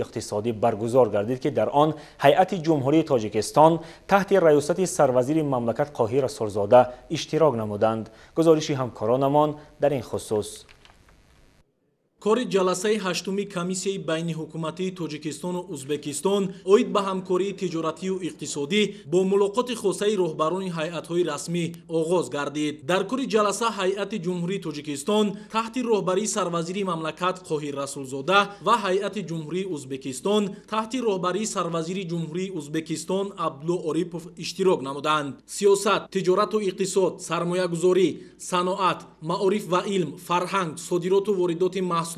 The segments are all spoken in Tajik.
иқтисодӣ баргузор гардид, ки дар он ҳайати Ҷумҳурии Тоҷикистон таҳти раёсати сарвазири мамлакат Қоҳир Расулзода иштирок намуданд. Гузориши ҳамкоронамон дар ин хусус. Кори ҷаласаи ҳаштуми комиссияи байниҳукуматии Тоҷикистону Узбекистон оид ба ҳамкории тиҷоратию иқтисодӣ бо мулоқоти хосаи роҳбарони ҳайатҳои расмӣ оғоз гардид. Дар кори ҷаласа ҳайати Ҷумҳурии Тоҷикистон таҳти роҳбарии сарвазири мамлакат Қоҳир Расулзода ва ҳайати Ҷумҳурии Узбекистон таҳти роҳбарии сарвазири Ҷумҳурии Узбекистон Абдулло Орипов иштирок намуданд. Сиёсат, тиҷорату иқтисод, сармоягузорӣ, саноат, маориф ва илм, фарҳанг, содироту воридоти маҳсулот,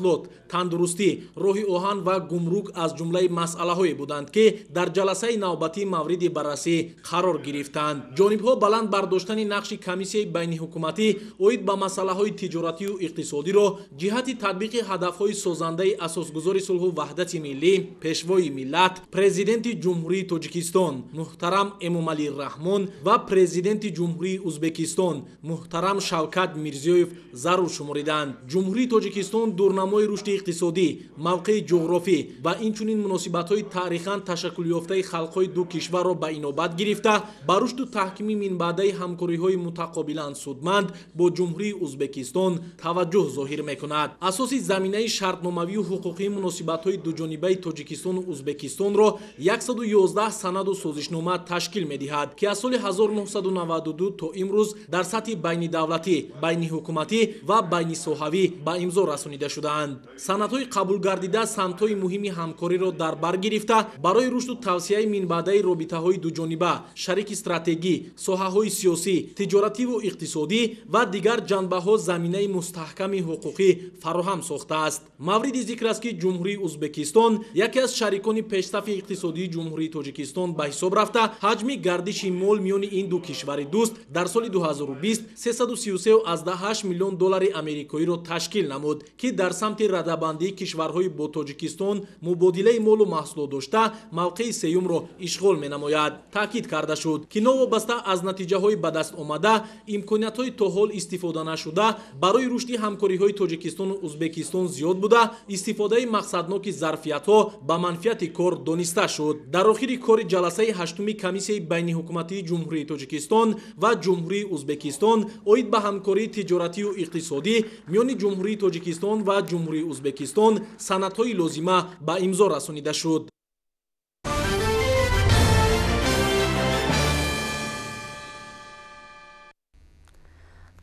тандурустӣ, роҳи оҳан ва гумрук аз ҷумлаи масъалаҳое буданд, ки дар ҷаласаи навбатӣ мавриди баррасӣ қарор гирифтанд. Ҷонибҳо баланд бардоштани нақши комиссияи байниҳукуматӣ оид ба масъалаҳои тиҷоратию иқтисодиро ҷиҳати татбиқи ҳадафҳои созандаи асосгузори сулҳу ваҳдати миллӣ, пешвои миллат, Президенти Ҷумҳурии Тоҷикистон муҳтарам Эмомалӣ Раҳмон ва Президенти Ҷумҳурии Узбекистон муҳтарам Шавкат Мирзиёев зарур шумориданд. Ҷумҳурии Тоҷикистон дурнамои рушди иқтисодӣ, мавқеи ҷуғрофӣ ва инчунин муносибатҳои таърихан ташаккулёфтаи халқҳои ду кишварро ба инобат гирифта, ба рушду таҳкими минбаъдаи ҳамкориҳои мутақобилан судманд бо Ҷумҳурии Узбекистон таваҷҷӯҳ зоҳир мекунад. Асоси заминаи шартномавию ҳуқуқии муносибатҳои дуҷонибаи Тоҷикистону Узбекистонро 111 санаду созишнома ташкил медиҳад, ки аз соли 1992 то имрӯз дар сатҳи байнидавлатӣ, байниҳукуматӣ ва байнисоҳавӣ ба имзо расонида шудаанд. Санадҳои қабулгардида самтҳои муҳими ҳамкориро дар бар гирифта, барои рушду тавсияи минбаъдаи робитаҳои дуҷониба, шарики стратегӣ, соҳаҳои сиёсӣ, тиҷоративу иқтисодӣ ва дигар ҷанбаҳо заминаи мустаҳками ҳуқуқӣ фароҳам сохтааст. Мавриди зикр аст, ки Ҷумҳурии Узбекистон яке аз шарикони пешсафи иқтисодии Ҷумҳурии Тоҷикистон ба ҳисоб рафта, ҳаҷми гардиши мол миёни ин ду кишвари дӯст дар соли 2020 333,8 миллион доллари амрикоиро ташкил намуд, ки дар самти радабандии кишварҳои бо Тоҷикистон мубодилаи молу маҳсулот дошта мавқеи сеюмро ишғол менамояд. Таъкид карда шуд, ки новобаста аз натиҷаҳои ба даст омада, имкониятҳои то ҳол истифода нашуда барои рушди ҳамкориҳои Тоҷикистону Узбекистон зиёд буда, истифодаи мақсадноки зарфиятҳо ба манфиати кор дониста шуд. Дар охири кори ҷаласаи ҳаштуми комиссияи байниҳукуматии Ҷумҳурии Тоҷикистон ва Ҷумҳурии Узбекистон оид ба ҳамкории тиҷоратию иқтисодӣ миёни Ҷумҳурии Тоҷикистон ва Ҷумҳурии Узбекистон санадҳои лозима ба имзо расонида шуд.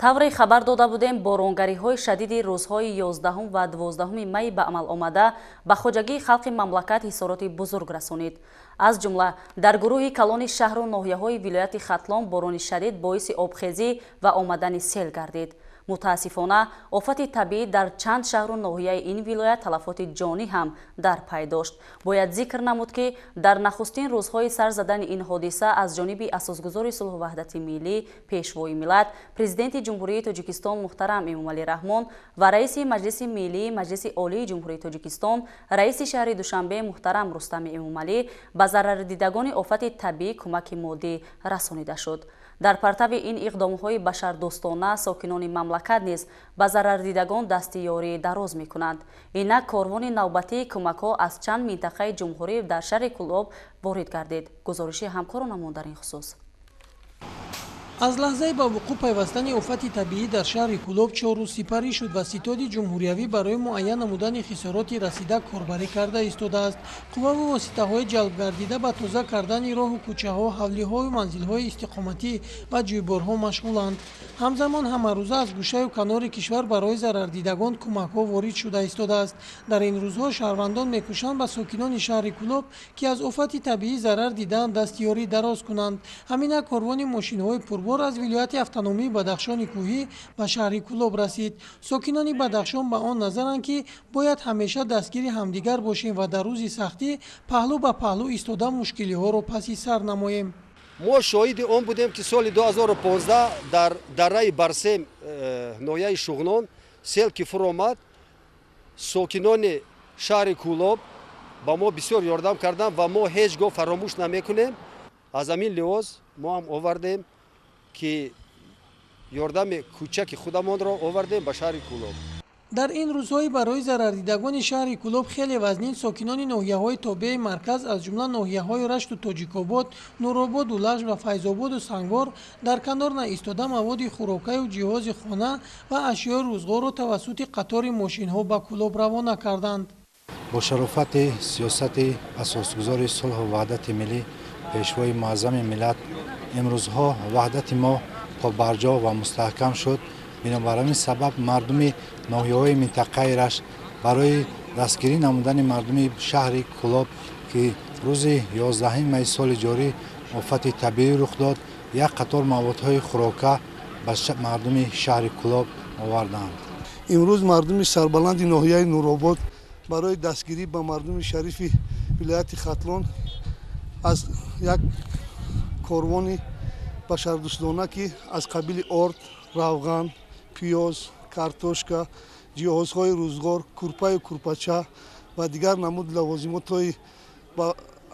Тавре хабар дода будем, боронгариҳои шадиди рӯзҳои 11 ва 12 май ба амал омада ба хоҷагии халқи мамлакат ҳисороти бузург расонид. Аз ҷумла дар гурӯҳи калони шаҳру ноҳияҳои вилояти Хатлон борони шадид боиси обхезӣ ва омадани сел гардид. Мутаассифона, офати табиӣ дар чанд шаҳру ноҳияи ин вилоят талафоти ҷонӣ ҳам дар пай дошт. Бояд зикр намуд, ки дар нахустин рӯзҳои сар задани ин ҳодиса аз ҷониби асосгузори сулҳу ваҳдати миллӣ, пешвои миллат, Президенти Ҷумҳурии Тоҷикистон муҳтарам Эмомалӣ Раҳмон ва раиси Маҷлиси Миллии Маҷлиси Олии Ҷумҳурии Тоҷикистон, раиси шаҳри Душанбе муҳтарам Рустами Эмомалӣ ба зарардидагони офати табиӣ кӯмаки моддӣ расонида шуд. Дар партави ин иқдомҳои башардӯстона сокинони мамлакат низ ба зарардидагон дасти ёрӣ дароз мекунанд. Инак корвони навбатии кӯмакҳо аз чанд минтақаи ҷумҳурӣ дар шаҳри Кӯлоб ворид гардид. Гузориши ҳамкоронамон дар ин хусус. Аз лаҳзаи ба вуқӯъ пайвастани офати табиӣ дар шаҳри Кӯлоб 4 рӯз сипарӣ шуд ва ситоди ҷумҳуриявӣ барои муайян намудани хисороти расида корбарӣ карда истодааст. Қувваву воситаҳои ҷалбгардида ба тоза кардани роҳу кӯчаҳо, ҳавлиҳою манзилҳои истиқоматӣ ва ҷӯйборҳо машғуланд. Ҳамзамон ҳамарӯза аз гӯшаю канори кишвар барои зарардидагон кӯмакҳо ворид шуда истодааст. Дар ин рӯзҳо шаҳрвандон мекӯшанд ба сокинони шаҳри Кӯлоб, ки аз офати табиӣ зарар дидаанд, дасти ёрӣ дароз кунанд. Ҳаминак корвони мошинҳои пурбор аз вилояти автономии Бадахшони кӯҳӣ ба шаҳри Кӯлоб расид. Сокинони Бадахшон ба он назаранд, ки бояд ҳамеша дастгири ҳамдигар бошем ва дар рӯзи сахтӣ паҳлӯ ба паҳлӯ истода мушкилиҳоро паси сар намоем. Мо шоҳиди он будем, ки соли 2015 дар дараи Барсем, ноҳияи Шуғнон, сел ки фуромад, сокинони шаҳри Кӯлоб ба мо бисёр ёрдам карданд ва мо ҳеҷ гоҳ фаромӯш намекунем. Аз ҳамин лиҳоз мо ҳам овардем, ки ёрдами кӯчаки худамонро овардем ба шаҳри Кӯлоб. Дар ин рӯзҳои барои зарардидагони шаҳри Кӯлоб хеле вазнин сокинони ноҳияҳои тобеи марказ, аз ҷумла ноҳияҳои Рашту Тоҷикобод, Нурободу Лахш ва Файзободу Сангвор дар канор наистода маводи хӯрокаю ҷиҳози хона ва ашёи рӯзғорро тавассути қатори мошинҳо ба Кӯлоб равона карданд. Бо шарофати сиёсати асосгузори сулҳу ваҳдати миллӣ, пешвои муаззами миллат, имрӯзҳо ваҳдати мо побарҷо ва мустаҳкам шуд. Бинобар ин сабаб мардуми ноҳияҳои минтақаи Рашт барои дастгирӣ намудани мардуми шаҳри Кӯлоб, ки рӯзи 11 майи соли ҷорӣ офати табиӣ рух дод, як қатор маводҳои хӯрока ба мардуми шаҳри Кӯлоб оварданд. Имрӯз мардуми сарбаланди ноҳияи Нуробод барои дастгирӣ ба мардуми шарифи вилояти Хатлон аз як корвони башардӯстона, ки аз қабили орд, равған, пиёз, картошка, ҷиҳозҳои рӯзғор, курпаю курпача ва дигар намуди лавозимотҳои ба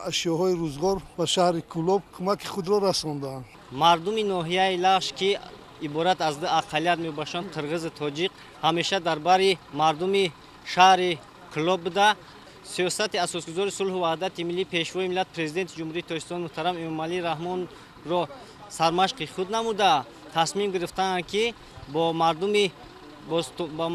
ашёҳои рӯзғор ба шаҳри Кӯлоб кӯмаки худро расонданд. Мардуми ноҳияи Лахш, ки иборат аз ду ақаллият мебошанд, қирғизу тоҷик, ҳамеша дар бари мардуми шаҳри Кӯлоб буда, сиёсати асосгузори сулҳу ваҳдати миллӣ, пешвои миллат, президенти Ҷумҳурии Тоҷикистон муҳтарам Эмомалӣ Раҳмонро сармашқи худ намуда, тасмим гирифтаанд, ки бо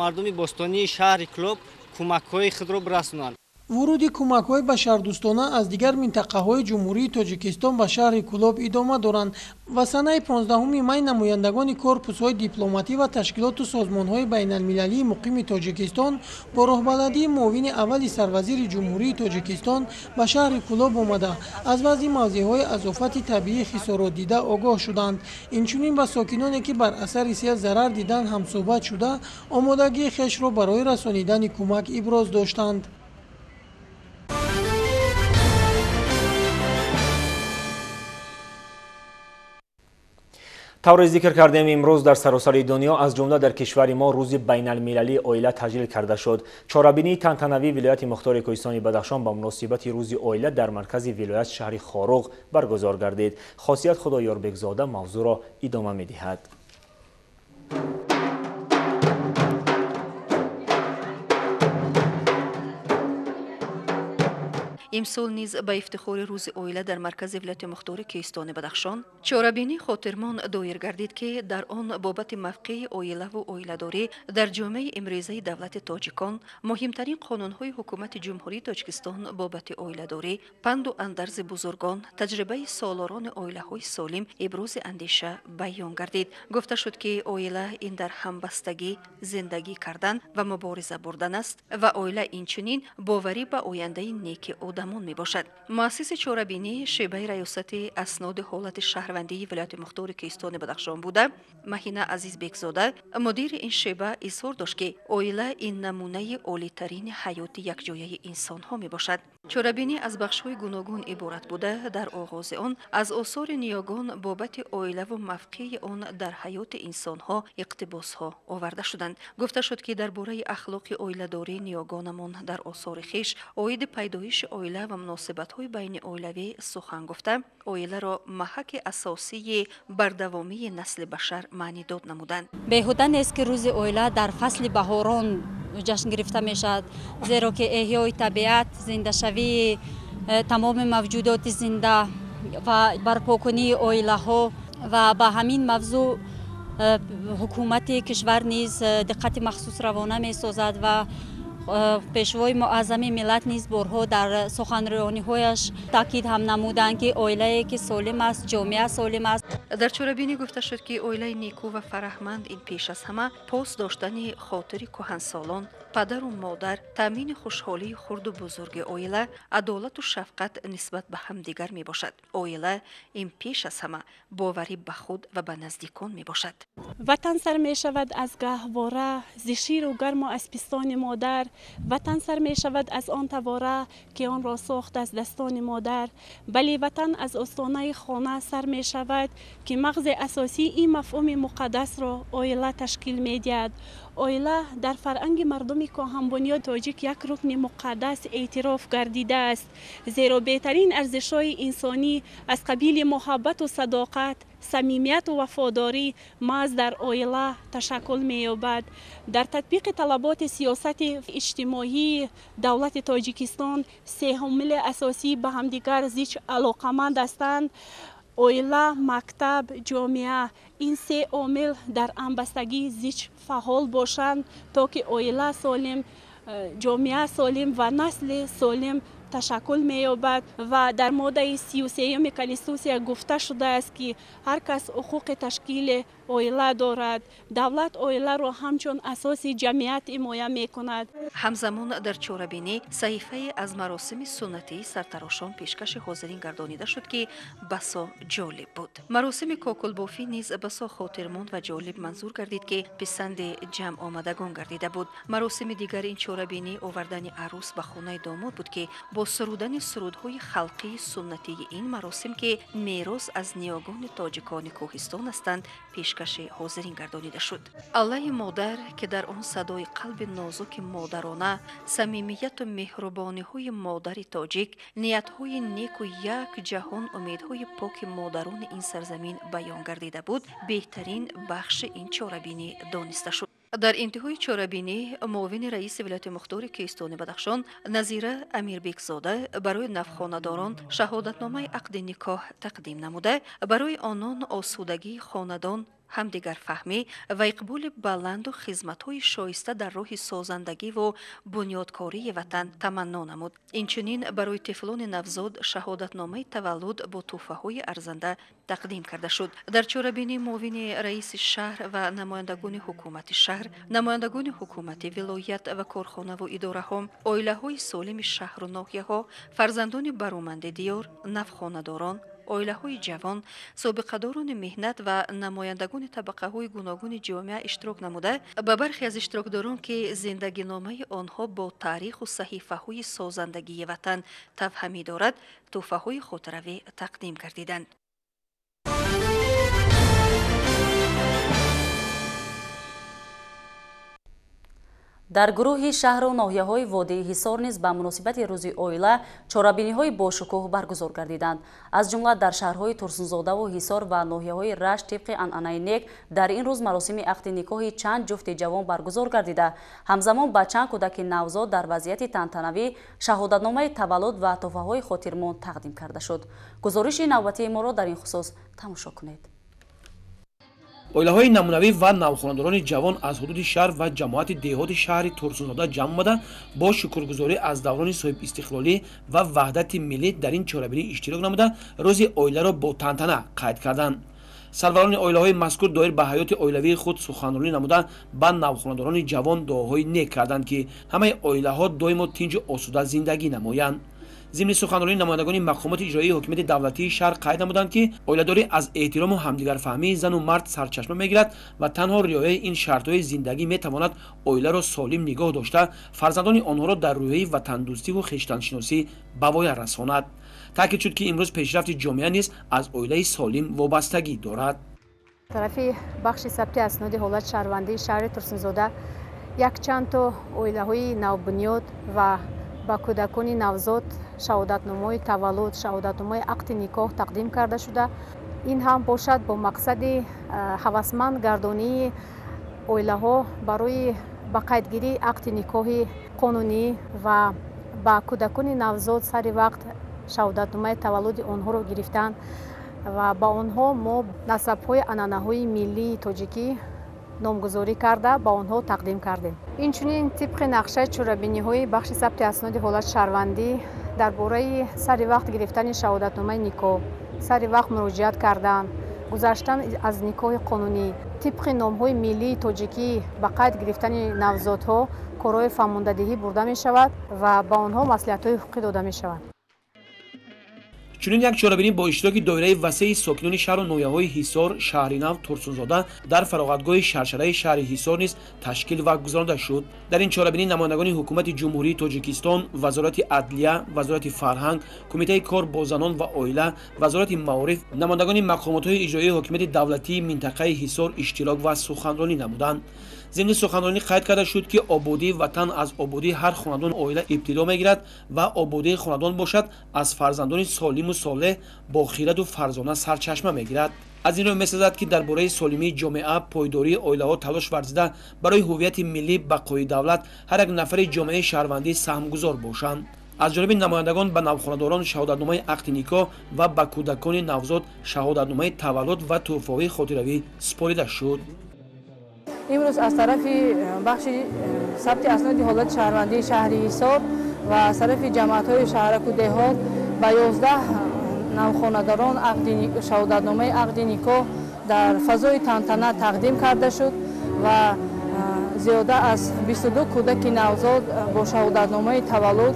мардуми бостонии шаҳри Кӯлоб кӯмакҳои худро бирасонанд. Вуруди кӯмакҳои башардӯстона аз дигар минтақаҳои Ҷумҳурии Тоҷикистон ба шаҳри Кӯлоб идома доранд ва санаи 15 май намояндагони корпусҳои дипломатӣ ва ташкилоту созмонҳои байналмилалии муқими Тоҷикистон бо роҳбаладии муовини аввали сарвазири Ҷумҳурии Тоҷикистон ба шаҳри Кӯлоб омада, аз вазъи мавзеъҳои аз офати табиӣ хисоротдида огоҳ шуданд. Инчунин ба сокиноне, ки бар асари сел зарар диданд, ҳамсӯҳбат шуда, омодагии хешро барои расонидани кӯмак иброз доштанд. Тавре зикр кардем, имрӯз дар саросари дунё, аз ҷумла дар кишвари мо, рӯзи байналмилалии оила таҷлил карда шуд. Чорабинии тантанавии вилояти мухтори Кӯҳистони Бадахшон ба муносибати рӯзи оила дар маркази вилоят шаҳри Хоруғ баргузор гардид. Хосият Худоёрбекзода мавзӯъро идома медиҳад. Имсол низ ба ифтихори рӯзи оила дар маркази вилояти мухтори Кӯҳистони Бадахшон чорабинии хотирмон доир гардид, ки дар он бобати мавқеи оилаву оиладорӣ дар ҷомеаи имрӯзаи давлати тоҷикон, муҳимтарин қонунҳои ҳукумати Ҷумҳурии Тоҷикистон бобати оиладорӣ, панду андарзи бузургон, таҷрибаи солорони оилаҳои солим ибрози андеша баён гардид. Гуфта шуд, ки оила ин дар ҳамбастагӣ зиндагӣ кардан ва мубориза бурдан аст ва оила инчунин боварӣ ба ояндаи неки одамон мебошад. Муассиси чорабинӣ шӯъбаи раёсати асноди ҳолати шаҳрвандии вилояти мухтори Кӯҳистони Бадахшон буда, Маҳина Азизбекзода, мудири ин шӯъба, изҳор дошт, ки оила ин намунаи олитарини ҳаёти якҷояи инсонҳо мебошад. Чорабинӣ аз бахшҳои гуногун иборат буда, дар оғози он аз осори ниёгон бобати оилаву мавқеи он дар ҳаёти инсонҳо иқтибосҳо оварда шуданд. Гуфта шуд, ки дар бораи ахлоқи оиладории ниёгонамон дар осори хеш оиди пайдоиши оила ва муносибатҳои байниоилавӣ сухан гуфта, оиларо маҳаки асосии бардавомии насли башар маънидод намуданд. Беҳуда нест, ки рӯзи оила дар фасли баҳорон ҷашн гирифта мешавад, зеро ки эҳёи табиат, зиндашавии тамоми мавҷудоти зинда ва барпокунии оилаҳо ва ба ҳамин мавзӯъ ҳукумати кишвар низ диққати махсус равона месозад ва пешвои муаззами миллат низ борҳо дар суханрониҳояш таъкид ҳам намуданд, ки оилае ки солим аст, ҷомеа солим аст. Дар чорабинӣ гуфта шуд, ки оилаи некӯ ва фараҳманд ин пеш аз ҳама пос доштани хотири кӯҳансолон, падару модар, таъмини хушҳолии хурду бузурги оила, адолату шафқат нисбат ба ҳамдигар мебошад. Оила ин пеш аз ҳама боварӣ ба худ ва ба наздикон мебошад. Ватан сар мешавад аз гаҳвора, зи ширу гарму аз пистони модар. Ватан сар мешавад аз он тавора, ки онро сохт аз дастони модар. Бале, ватан аз остонаи хона сар мешавад, ки мағзи асосии ин мафҳуми муқаддасро оила ташкил медиҳад. Оила дар фарҳанги мардуми коҳанбунёд тоҷик як рукни муқаддас эътироф гардидааст, зеро беҳтарин арзишҳои инсонӣ аз қабили муҳаббату садоқат, Самимияту вафодорӣ маҳз дар оила ташаккул меёбад. Дар татбиқи талаботи сиёсати иҷтимоии давлати Тоҷикистон се ҳомили асосӣ ба ҳамдигар зич алоқаманд ҳастанд: оила, мактаб, ҷомеа. Ин се омил дар ҳамбастагии зич фаъол бошанд, то ки оила солим, ҷомеа солим ва насли солим ташаккул меёбад. Ва дар моддаи 33-юми Конститутсия гуфта шудааст, ки ҳар кас ҳуқуқи ташкили оила дорад. Давлат оиларо ҳамчун асоси ҷамъият ҳимоя мекунад. Ҳамзамон дар чорабинӣ саҳифае аз маросими суннатии сартарошон пешкаши ҳозирин гардонида шуд, ки басо ҷолиб буд. Маросими кокулбофӣ низ басо хотирмонд ва ҷолиб манзур гардид, ки писанди ҷамъомадагон гардида буд. Маросими дигари ин чорабинӣ овардани арӯс ба хонаи домод буд, ки бо сурудани сурудҳои халқии суннатии ин маросим, ки мерос аз ниёгони тоҷикони кӯҳистон ҳастанд, пешкаши ҳозирин гардонида шуд. Аллаи модар, ки дар он садои қалби нозуки модарона, самимияту меҳрубониҳои модари тоҷик, ниятҳои неку як ҷаҳон умедҳои поки модарони ин сарзамин баён гардида буд, беҳтарин бахши ин чорабинӣ дониста шуд. Дар интиҳои чорабинӣ муовини раиси вилояти мухтори Кӯҳистони Бадахшон Назира Амирбекзода барои навхонадорон шаҳодатномаи ақди никоҳ тақдим намуда, барои онон осудагии хонадон, ҳамдигарфаҳмӣ ва иқболи баланду хизматҳои шоиста дар роҳи созандагиву бунёдкории ватан таманно намуд. Инчунин барои тифлони навзод шаҳодатномаи таваллуд бо тӯҳфаҳои арзанда тақдим карда шуд. Дар чорабинӣ муовини раиси шаҳр ва намояндагони ҳукумати шаҳр, намояндагони ҳукумати вилоят ва корхонаву идораҳо, оилаҳои солими шаҳру ноҳияҳо, фарзандони бароманди диёр, навхонадорон, оилаҳои ҷавон, собиқадорони меҳнат ва намояндагони табақаҳои гуногуни ҷомеа иштирок намуда, ба бархе аз иштирокдорон, ки зиндагиномаи онҳо бо таъриху саҳифаҳои созандагии ватан тавҳамӣ дорад, тӯҳфаҳои хотиравӣ тақдим гардиданд. Дар гурӯҳи шаҳру ноҳияҳои водии Ҳисор низ ба муносибати рӯзи оила чорабиниҳои бошукӯҳ баргузор гардиданд. Аз ҷумла дар шаҳрҳои Турсунзодаву Ҳисор ва ноҳияҳои Рашт тибқи анъанаи нек дар ин рӯз маросими ақди никоҳи чанд ҷуфти ҷавон баргузор гардида, ҳамзамон ба чанд кӯдаки навзод дар вазъияти тантанавӣ шаҳодатномаи таваллуд ва тӯҳфаҳои хотирмон тақдим карда шуд. Гузориши навбатии моро дар ин хусус тамошо кунед. Оилаҳои намунавӣ ва навхонадорони ҷавон аз ҳудуди шаҳр ва ҷамоати деҳоти шаҳри Турсунзода ҷамъ омада, бо шукргузорӣ аз даврони соҳибистиқлолӣ ва ваҳдати миллӣ дар ин чорабинӣ иштирок намуда, рӯзи оиларо бо тантана қайд карданд. Сарварони оилаҳои мазкур доир ба ҳаёти оилавии худ суханронӣ намуда, ба навхонадорони ҷавон дуоҳои нек карданд, ки ҳамаи оилаҳо доимо тинҷу осуда зиндагӣ намоянд. Зимни суханронии намояндагони мақомоти иҷроии ҳокимияти давлатии шаҳр қайд намуданд, ки оиладорӣ аз эҳтирому ҳамдигарфаҳмии зану мард сарчашма мегирад ва танҳо риояи ин шартҳои зиндагӣ метавонад оиларо солим нигоҳ дошта, фарзандони онҳоро дар рӯҳияи ватандӯстиву хештаншиносӣ ба воя расонад. Таъкид шуд, ки имрӯз пешрафти ҷомеа низ аз оилаи солим вобастагӣ дорад. Тарафи бахши сабти асноди ҳолати шаҳрвандии шаҳри Турсунзода якчанд то оилаҳои навбунёд ва ба кӯдакони навзод шаҳодатномаи таваллуд, шаҳодатномаи ақди никоҳ тақдим карда шуда. Ин ҳам бошад бо мақсади ҳавасманд гардонии оилаҳо барои ба қайдгирии ақди никоҳи қонунӣ ва ба кӯдакони навзод сари вақт шаҳодатномаи таваллуди онҳоро гирифтан ва ба онҳо мо насабҳои анъанаҳои миллии тоҷикӣ номгузорӣ карда ба онҳо тақдим кардем. Инчунин тибқи нақшаи чорабиниҳои бахши сабти асноди ҳолати шаҳрвандӣ дар бораи сари вақт гирифтани шаҳодатномаи никоҳ, сари вақт муроҷиат кардан, гузаштан аз никоҳи қонунӣ, тибқи номҳои миллии тоҷикӣ ба қайд гирифтани навзодҳо корҳои фаҳмондадиҳӣ бурда мешавад ва ба онҳо маслиҳатҳои ҳуқуқӣ дода мешавад. Чунин як чорабинӣ бо иштироки доираи васеи сокинони шаҳру ноҳияҳои Ҳисор, Шаҳринав, Турсунзода дар фароғатгоҳи шаршараи шаҳри Ҳисор низ ташкил ва гузаронида шуд. Дар ин чорабинӣ намояндагони ҳукумати Ҷумҳурии Тоҷикистон, Вазорати адлия, Вазорати фарҳанг, Кумитаи кор бо занон ва оила, Вазорати маориф, намояндагони мақомотҳои иҷроии ҳокимияти давлатии минтақаи Ҳисор иштирок ва суханронӣ намуданд. Зимни суханронӣ қайд карда шуд, ки ободии ватан аз ободии ҳар хонадон оила ибтидо мегирад ва ободии хонадон бошад аз фарзандони солиму солеҳ бо хираду фарзона сарчашма мегирад. Аз ин рӯ месазад, ки дар бораи солимии ҷомеа, пойдории оилаҳо талош варзида барои ҳуввияти миллӣ, бақои давлат ҳар як нафари ҷомеаи шаҳрвандӣ саҳмгузор бошанд. Аз ҷониби намояндагон ба навхонадорон шаҳодатномаи ақди никоҳ ва ба кӯдакони навзод шаҳодатномаи таваллуд ва тӯҳфаҳои хотиравӣ супорида шуд. Имрӯз аз тарафи бахши сабти асноди ҳолати шаҳрвандии шаҳри Ҳисор ва аз тарафи ҷамоатҳои шаҳраку деҳот ба 11 навхонадорон шаҳодатномаи ақди никоҳ дар фазои тантана тақдим карда шуд ва зиёда аз 22 кӯдаки навзод бо шаҳодатномаи таваллуд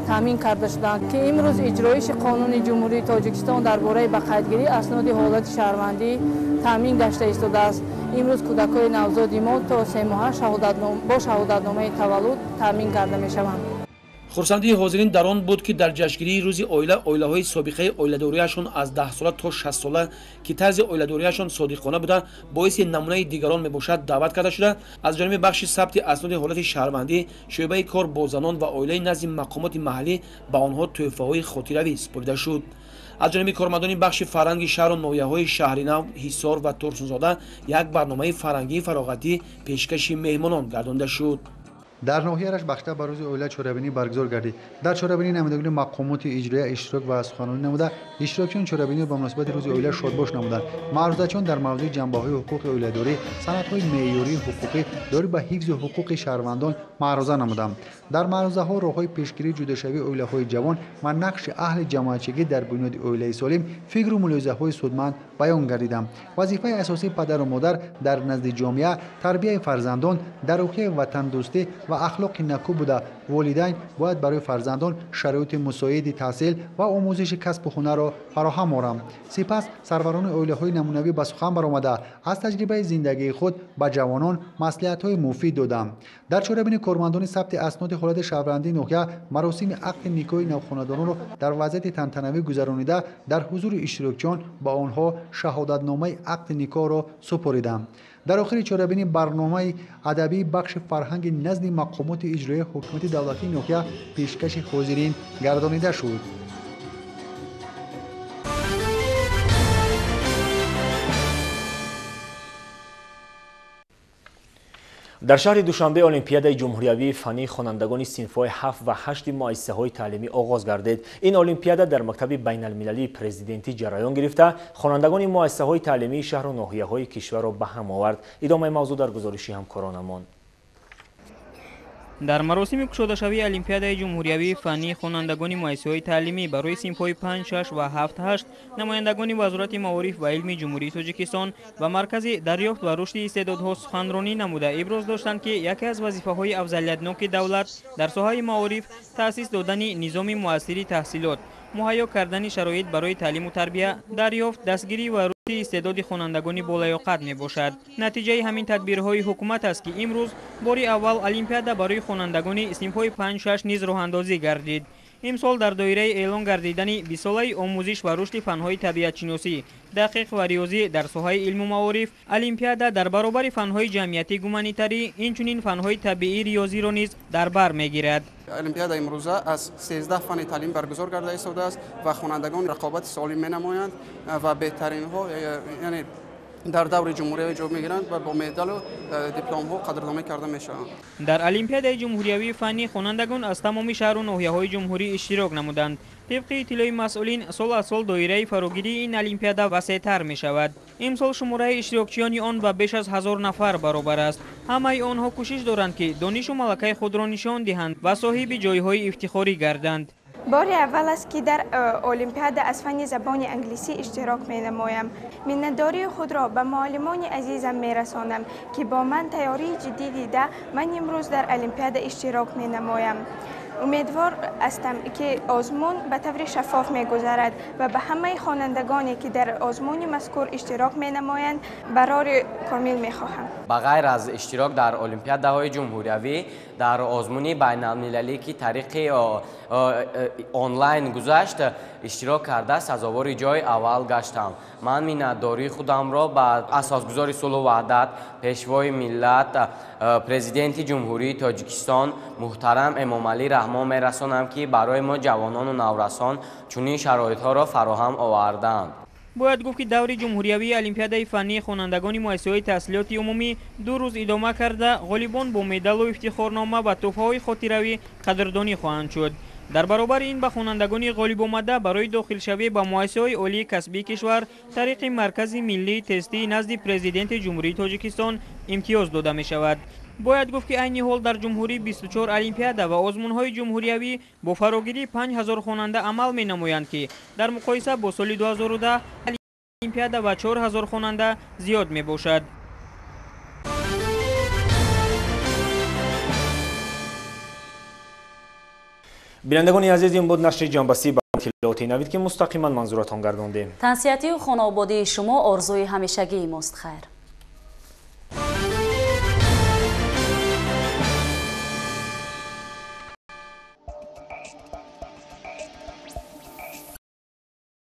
таъмин карда шуданд, ки имрӯз иҷроиши қонуни Ҷумҳурии Тоҷикистон дар бораи ба қайдгирии асноди ҳолати шаҳрвандӣ таъмин гашта истодааст. Имрӯз кӯдакҳои навзоди мо то 3 моҳа бо шаҳодатномаи таваллуд таъмин карда мешаванд. Хурсандии ҳозирин дар он буд, ки дар ҷашнгирии рӯзи оила оилаҳои собиқаи оиладориашон аз 10 сола то 60 сола, ки тарзи оиладориашон содиқона буда боиси намунаи дигарон мебошад, даъват карда шуда аз ҷониби бахши сабти асноди ҳолати шаҳрвандӣ, шӯъбаи кор бо занон ва оилаи назди мақомоти маҳаллӣ ба онҳо тӯҳфаҳои хотиравӣ супорида шуд. Аз ҷониби кормандони бахши фарҳанги шаҳру ноҳияҳои Шаҳринав, Ҳисор ва Турсунзода як барномаи фарҳангии фароғатӣ пешкаши меҳмонон гардонда шуд. Дар ноҳияи Рашт бахшида ба рӯзи оила чорабинӣ баргузор гардид. Дар чорабинӣ намояндагони мақомоти иҷроия иштирок ва суханронӣ намуда, иштирокчиён чорабиниро ба муносибати рӯзи оила шодбош намуданд. Маърузачиён дар мавзӯи ҷанбаҳои ҳуқуқи оиладорӣ, санадҳои меъёрии ҳуқуқӣ доир ба ҳифзи ҳуқуқи шаҳрвандон маъруза намуданд. Дар маърузаҳо роҳҳои пешгирии ҷудошавии оилаҳои ҷавон ва нақши аҳли ҷамоатчигӣ дар бунёди оилаи солим фикру мулоҳизаҳои судманд баён гардиданд. Вазифаи асосии падару модар дар назди ҷомеа тарбияи фарзандон дар рӯҳияи ватандӯстӣ ва ахлоқи накӯ буда, волидайн бояд барои фарзандон шароити мусоиди таҳсил ва омӯзиши касбу ҳунарро фароҳам оранд. Сипас сарварони оилаҳои намунавӣ ба сухан баромада аз таҷрибаи зиндагии худ ба ҷавонон маслиҳатҳои муфид доданд. Дар чорабини кормандони сабти асноди ҳолати шаҳрвандии ноҳия маросими ақди никоҳи навхонадоронро дар вазъияти тантанавӣ гузаронида дар ҳузури иштирокчиён ба онҳо шаҳодатномаи ақди никоҳро супориданд. Дар охири чорабини барномаи адабии бахши фарҳанги назди мақомоти иҷроияи ҳукумати давлатии ноҳия пешкаши ҳозирин гардонида шуд. Дар шаҳри Душанбе олимпиадаи ҷумҳуриявии фаннии хонандагони синфҳои 7 ва 8 муассисаҳои таълимӣ оғоз гардид. Ин олимпиада дар мактаби байналмилалии президентӣ ҷараён гирифта, хонандагони муассисаҳои таълимии шаҳру ноҳияҳои кишварро ба ҳам овард. Идомаи мавзӯъ дар гузориши ҳамкоронамон. Дар маросими кушодашавии олимпиадаи ҷумҳуриявии фаннии хонандагони муассисаҳои таълимӣ барои синфҳои 5, 6 ва 7, 8 намояндагони Вазорати маориф ва илми Ҷумҳурии Тоҷикистон ва Маркази дарёфт ва рушди истеъдодҳо суханронӣ намуда иброз доштанд, ки яке аз вазифаҳои афзалиятноки давлат дар соҳаи маориф таъсис додани низоми муассири таҳсилот, муҳайё кардани шароит барои таълиму тарбия, дарёфт, дастгирӣ ва рушди истеъдоди хонандагони болаёқат мебошад. Натиҷаи ҳамин тадбирҳои ҳукумат аст, ки имрӯз бори аввал олимпиада барои хонандагони синфҳои 5-6 низ роҳандозӣ гардид. Имсол дар доираи эълон гардидани 20-солаи омӯзиш ва рушди фанҳои табиатшиносӣ, дақиқ ва риёзӣ дар соҳаи илму маориф, олимпиада дар баробари фанҳои ҷамъиятӣ гуманитарӣ, инчунин фанҳои табиӣ риёзиро низ дар бар мегирад. Олимпиада имрӯза аз 13 фанни таълим баргузор карда истодааст ва хонандагон рақобати солим менамоянд ва беҳтаринҳо, яъне дар даври ҷумҳуриявӣ ҷой мегиранд ва бо медалу дипломҳо қадрдонӣ карда мешаванд. Дар олимпиадаи ҷумҳуриявии фаннӣ хонандагон аз тамоми шаҳру ноҳияҳои ҷумҳурӣ иштирок намуданд. Тибқи иттилои масъулин, сол аз сол доираи фарогирии ин олимпиада васеътар мешавад. Имсол шумораи иштирокчиёни он ба беш аз 1000 нафар баробар аст. Ҳамаи онҳо кӯшиш доранд, ки донишу малакаи худро нишон диҳанд ва соҳиби ҷойҳои ифтихорӣ гарданд. Бори аввал аст, ки дар олимпиада аз фанни забони англисӣ иштирок менамоям. Миннатдории худро ба муаллимони азизам мерасонам, ки бо ман тайёрии ҷиддӣ дида ман имрӯз дар олимпиада иштирок менамоям. Умедвор ҳастам, ки озмун ба таври шаффоф мегузарад ва ба ҳамаи хонандагоне, ки дар озмуни мазкур иштирок менамоянд, барори комил мехоҳам. Ба ғайр аз иштирок дар олимпиадаҳои ҷумҳуриявӣ, дар озмуни байналмилалӣ, ки тариқи онлайн гузашт, иштирок карда сазовори ҷои аввал гаштам. Ман миннатдории худамро ба асосгузори сулҳу ваҳдат, пешвои миллат, президенти Ҷумҳурии Тоҷикистон муҳтарам Эмомалӣ Раҳмон мерасонам, ки барои мо ҷавонону наврасон чунин шароитҳоро фароҳам овардаанд. Бояд гуфт, ки даври ҷумҳуриявии олимпиадаи фаннии хонандагони муассисаҳои таҳсилоти умумӣ 2 рӯз идома карда, ғолибон бо медалу ифтихорнома ва тӯҳфаҳои хотиравӣ қадрдонӣ хоҳанд шуд. Дар баробари ин ба хонандагони ғолибомада барои дохилшавӣ ба муассисаҳои олии касбии кишвар тариқи Маркази миллии тестии назди Президенти Ҷумҳурии Тоҷикистон имтиёз дода мешавад. Бояд гуфт, ки айни ҳол дар ҷумҳурӣ 24 олимпиада ва озмунҳои ҷумҳуриявӣ бо фарогирии 5000 хонанда амал менамоянд, ки дар муқоиса бо соли 2010 олимпиада ва 4000 хонанда зиёд мебошад. Бинандагони азиз, ин буд нашри ҷанбасӣ ба иттилооти навид, ки мустақиман манзуратон гардондем. Тансиҳатию хонаободии шумо орзуи ҳамешагии мост. Хайр.